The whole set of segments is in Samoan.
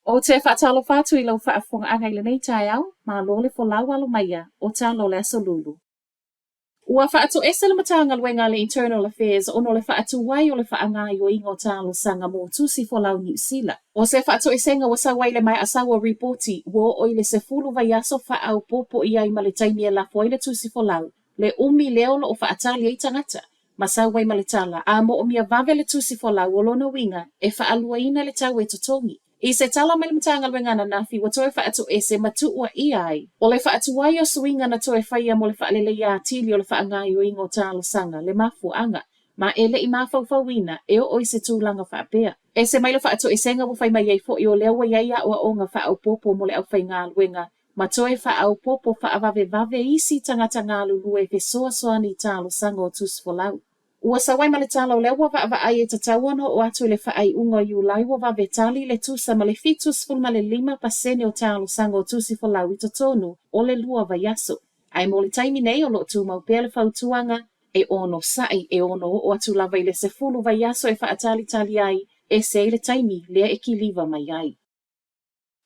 Ou te faatalofa atu i lau faafofogaaga i lenei taeao, malo le folau alo maia o talo le Aso Lulu. Ua faatoese le Matagaluega a le Internal Affairs ona o le faatuai o le faagaoioiga o talosaga mo tusi folau Niu Sila. O se faatoesega ua sau ai le maea sau o ripoti ua oo i le 10 vaiaso faaopoopo i ai ma le taimi e lafo ai le tusi folau, le umi lea o lo o faatali ai tagata, ma sau ai ma le tala, a moomia vave le tusi folau o lona uiga e faaluaina le tau e totogi. I se tala mai le Matagaluega ananafi ua toe faatoese ma tuuaia ai, o le faatuai o suiga na toe faia mo le faaleleia atili o le faagaoioiga o talosaga, le mafuaaga, ma e le i mafaufauina e oo i se tulaga faapea. Ese mai le faatoesega ua fai mai ai foi o lea ua i ai aoaoga faaopoopo mo le aufaigaluega ma toe faaopoopo faavavevave isi tagata galulue e fesoasoani i talosaga o tusi folau. Ua sau ai ma le tala o lea ua vaavaai e tatau ona oo atu i le faaiuga o Iulai ua vave tali le tusa ma le 75% o talosaga o tusi folau i totonu o le 2 vaiaso. Ae mo le taimi nei o lo o tumau pea le fautuaga e onosai e ono oo atu lava i le 10 vaiaso e faatalitali ai, ese ai le taimi lea e kiliva mai ai.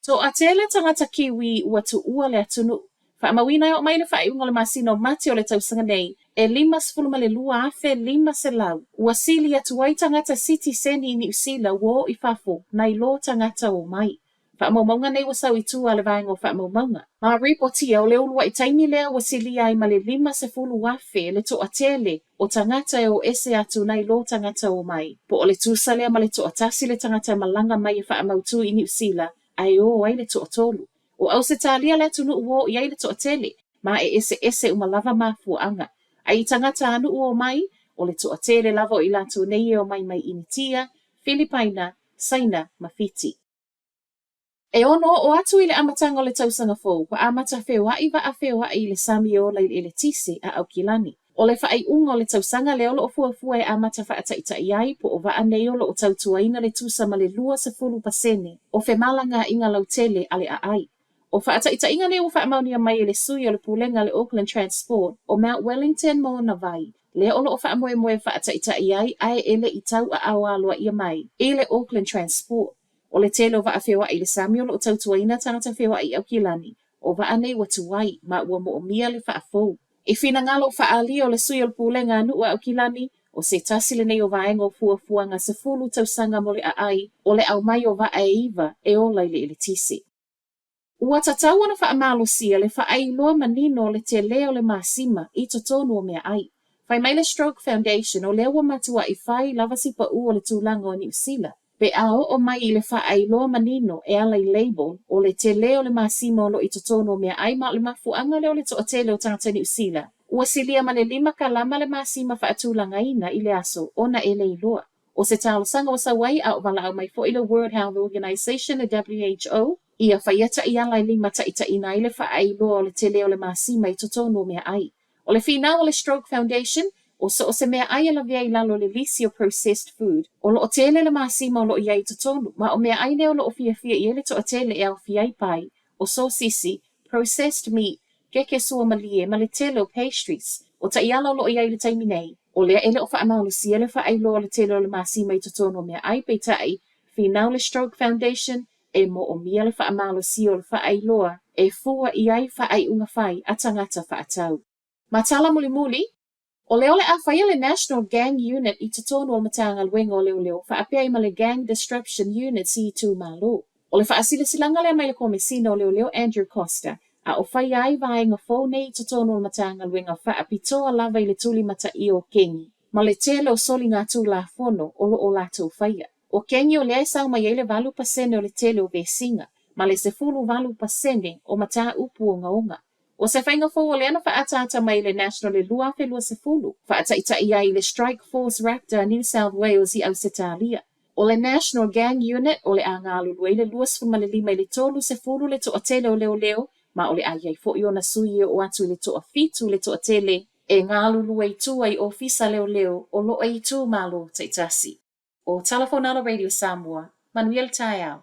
Toatele tagata Kiwi ua tuua le atunuu. Faamauina e oo mai le faaiuga o le masina o Mati o le tausaga nei, e 52,500 ua sili atu ai tagata sitiseni i Niu Sila ua o i fafo nai lo tagata omai. Faamaumauga nei ua sau i tua a le Vaega o Faamaumauga. Ma ripotia o le uluai taimi lea ua silia ai ma le 50,000 le toatele o tagata e o ese atu nai lo tagata omai, po o le tusa lea ma le toatasi le tagata e malaga mai e faamautu i Niu Sila ae o ai le toatolu. O Ausetalia le atunuu ua o i ai le toatele, ma e eseese uma lava mafuaaga. Ae i tagatanuu omai, o le toatele lava o i latou nei e omai mai Initia, Filipaina, Saina ma Fiti. E ono oo atu i le amataga o le tausaga fou, ua amata feoai vaa feoai i le sami e ola i le eletise a Aukilani. O le faaiuga o le tausaga lea o lo o fuafua e amata faataitai ai po o vaa nei o lo o tautuaina le tusa ma le 20% o femalagaaiga lautele a le aai. O faataitaiga nei ua faamaonia mai e le sui o le Pulega a le Auckland Transport o Mount Wellington ma ona vai, lea o lo o faamoemoe e faataitai ai ae e le i tauaao aloaia mai i le Auckland Transport. O le tele o vaa feoai i le sami o lo o tautuaina tagata feoai i Aukilani, o vaa nei ua tuai ma ua moomia le faafou. I finagalo faaalia o le sui o le Pulega a Nuu a Aukilani, o se tasi lenei o vaega o fuafuaga 10 tausaga mo le aai o le aumai o vaa e 9 e ola i le eletise. Ua tatau ona faamalosia le faailoa manino o le tele o le masima i totonu o meaai. Fai mai le Stroke Foundation o lea ua matuai fai lava si pau o le tulaga o Niu Sila pe a oo mai i le faailoa manino e ala i label o le tele o le masima o lo o i totonu o meaai ma o le mafuaaga lea o le toatele o tagata Niu Sila ua silia ma le 5 kalama le masima faatulagaina i le aso ona e le iloa O se talosaga ua sau ai a o valaau mai foi le World Health Organization, le WHO, ia faia taiala e limataitaiina ai le faailoa o le tele o le masima i totonu o meaai. O le finau a le Stroke Foundation, o so o se meaai e lavea i lalo o le lisi o processed food, o lo o tele le masima o lo o i ai i totonu, ma o meaai nei o lo o fiafia i ai le toatele e aofia ai pai, o sosisi, processed meat, keke suamalie ma le tele o pastries. O taiala o lo o i ai i le taimi nei, o lea e le o faamalosia le faailoa o le tele o le masima i totonu o meaai, peitai, finau le Stroke Foundation e moomia le faamalosia o le faailoa e fua i ai faaiuga fai a tagata faatau. Ma tala mulimuli, O lea o le a faia le National Gang Unit i totonu o le Matagaluega o Leoleo faapea ai ma le Gang Disruption Units i itumalo. O le faasilasilaga lea mai le Komesina o Leoleo Andrew Coster, a o faia ai vaega fou nei i totonu o le Matagaluega faapitoa lava i le tulimataia o kengi ma le tele o soligatulafono o lo o latou faia. O kengi o lea e sau mai ai le 8% o le tele o vesiga ma le 18% o mataupu ogaoga. O se faiga fou o lea na faaataata mai e le National i le 2020, faataitai ai i le Strike Force Raptor a New South Wales i Ausetalia. O le National Gang Unit o le a galulue ai le 25 i le 30 le toatele o leoleo ma o le a i ai foi ona sui e oo atu i le toafitu le toatele e galulue i tua i ofisa leoleo o lo o i itumalo taitasi. O Tala Fonalo Radio Samoa, manuia le taeao.